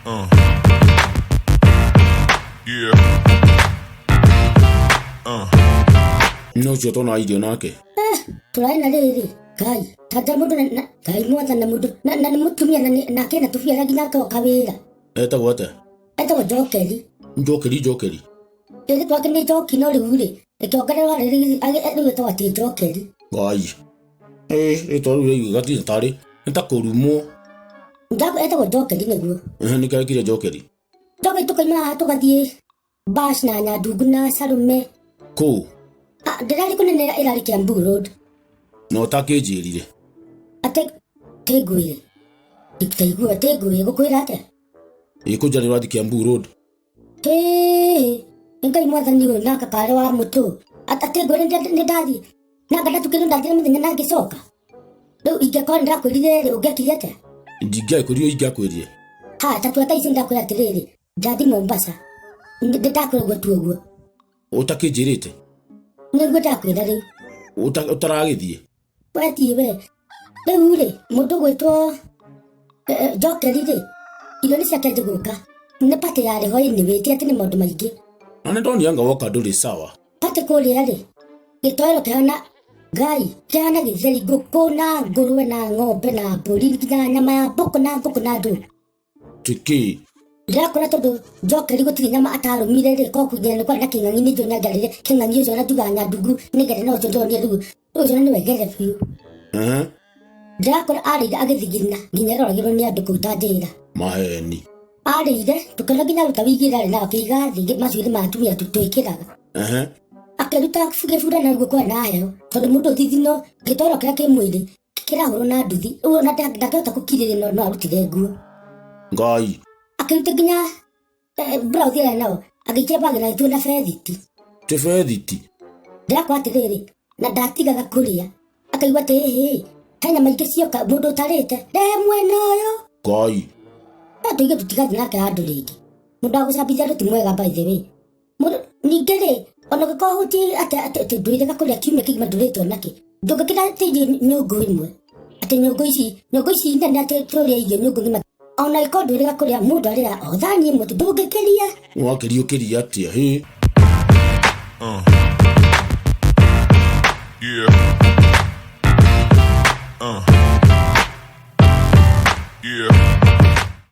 Yeah. No ũcio tona irio nake. Tũrarĩ na rĩrĩ Ngai tanja mũndũ Ngai mwathana mũndũ na nĩ mũtumia na nake na tũbiara nginya akoka wĩra. Etagwo atĩa? Etagwo Njokeri. Njokeri Njokeri. Rĩrĩ twake nĩ Njoki no rĩu rĩ rĩkĩongererwo rĩrĩ rĩu ĩtagwo atĩ Njokeri. Ngai. Eh, rĩtwa rĩu rĩaiguĩka ti tarĩ nĩ ta kũrumwo. Etagwo Njokeri nĩguo. Ehe, nĩkĩo arekire Njokeri. Njokeri tũkaima haha tũgathiĩ Bash na Nyandungu na Salume. Kũu? Ah, ndĩrarĩ kũnene ĩrarĩ Kiambu Road. Na ũtakĩnjĩrire? Atĩ tĩngwĩre. Nditaigua tĩngwĩre gũkwĩra atĩa? Ĩ kũnja nĩ ũrathiĩ Kiambu Road. Hĩĩ, nĩ Ngai mwathani ũyũ na kakarĩ wa mũtũ. Atĩ ngwĩre nĩ ndathiĩ. Na nganda tukĩrĩ ndathire mũthenya na ngĩcoka. Rĩu ingĩkorwo nĩ ndakwĩrire rĩ ũngĩekire atĩa? Ndingĩakwĩrire ingĩakwĩrire. Ha, ta tua thaa ici ndakwĩra atĩrĩrĩ, ndathi Mombasa. Nĩ ndakwĩra ũguo tu ũguo. Ũtakĩnjĩrĩte? Nĩguo ndakwĩra rĩu. Ũtaragĩthiĩ? Wethiĩ we. Rĩu rĩ, mũndũ ũgwĩtwo Njokeri rĩ, irio nĩ ciake njĩgũka. Nĩ party yarĩ ho anyway, ti atĩ nĩ maũndũ maingĩ. Na nĩ ndonire anga woka ndũrĩ sawa. Party kũrĩa rĩ, gĩtoero kĩhana Ngai, kĩhana gĩtheri, ngũkũ na ngũrwe na ng'ombe na mbũri nginya nyama ya mbũkũ na ngũkũ na ndũrũ. Tĩkĩ? Ndĩrakora tondũ Njokeri gũtirĩ nyama atarũmire rĩ, koguo nginya nĩ kwarĩ na kĩng'ang'i nĩ njũĩ nĩangarĩre kĩng'ang'i ũcio na njugaga Nyandungu nĩngere na ũcio ndĩronire rĩu ũcio nĩwe ngere biũ. Ehe. Ndĩrakora arĩire agĩthigina nginya aroragĩrwo nĩ andũ kũu ta njĩra. Maheni. Arĩire tũkĩona nginya aruta wigi ĩrĩa arĩ nayo akĩiga thĩ macuĩrĩ ma atumia twĩkĩraga. Ehe. Akĩruta gĩbura na guoko na heho tondũ mũndũ thithino gĩtoro kĩrĩa kĩ mwĩrĩ kĩrahũrwo na nduthi ũguo na ndangĩhota gũkirĩrĩria no arutire nguo. Ngai. Akĩruta nginya blouse ĩrĩa nayo agĩikia bagi na agĩtua na bethiti. Ti bethiti. Ndĩrakora atĩrĩrĩ na ndatigaga kũrĩa akaigua atĩ hĩ he nyama ingĩ cioka mũndũ ũtarĩte rehe mwena ũyũ. Ngai. No tuige tũtigathiĩ nake handũ rĩngĩ. Mũndũ wa gũcambithia andũ ti mwega by the way. Mũndũ ningĩ rĩ ona ũngĩkorwo ũhũtiĩ atĩ atĩ atĩ ndũrĩrega kũrĩa kiumia kĩgima ndũrĩte onakĩ ndũngĩkĩra atĩ irio nyũngũ ĩmwe atĩ nyũngũ ici nene atĩ tũrĩa irio nyũngũ ng'ima ona ĩkorwo ndũrĩga kũrĩa mũndũ arĩra o thani ĩmwe tu ndũngĩkĩria. Wakĩria ũkĩria atĩa hĩ? Yeah.